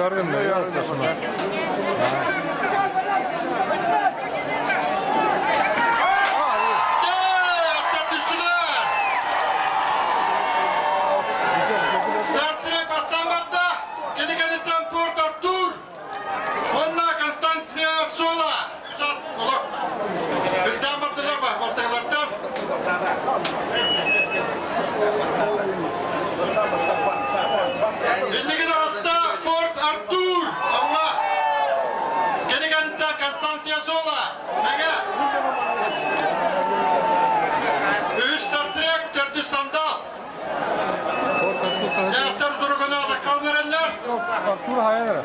Аргын Стартрек бастан барда. Кини кэнниттэн Порт Артур уонна Констанция Сола. Үс ат олох. Үрдээн бардылар ба бастакылартан. Инники таҕыста Порт Артур Амма. Кини кэнниттэн Констанция Сола. Мэҥэ. Үһүс Стартрек, төрдүс Сандал. Дьахтар туругуна атаххалан эрэллэр. Артур хайа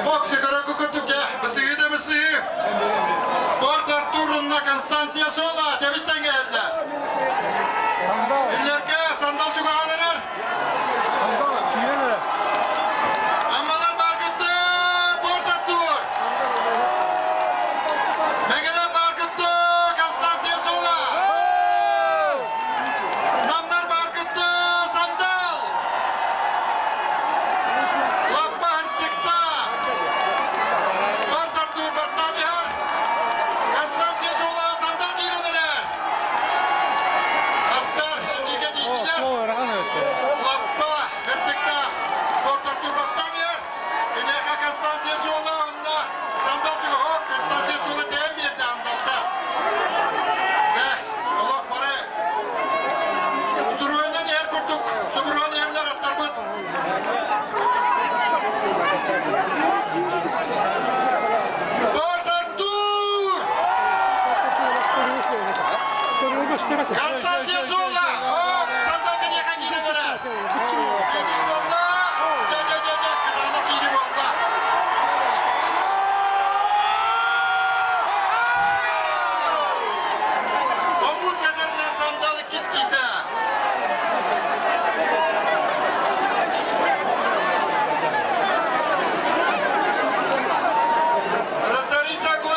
Боксы көрөкү курдук дьэ, бысыһыы да бысыһыы. Порт Артур уонна Констанция Сола тэбис тэҥҥэ кэллэ.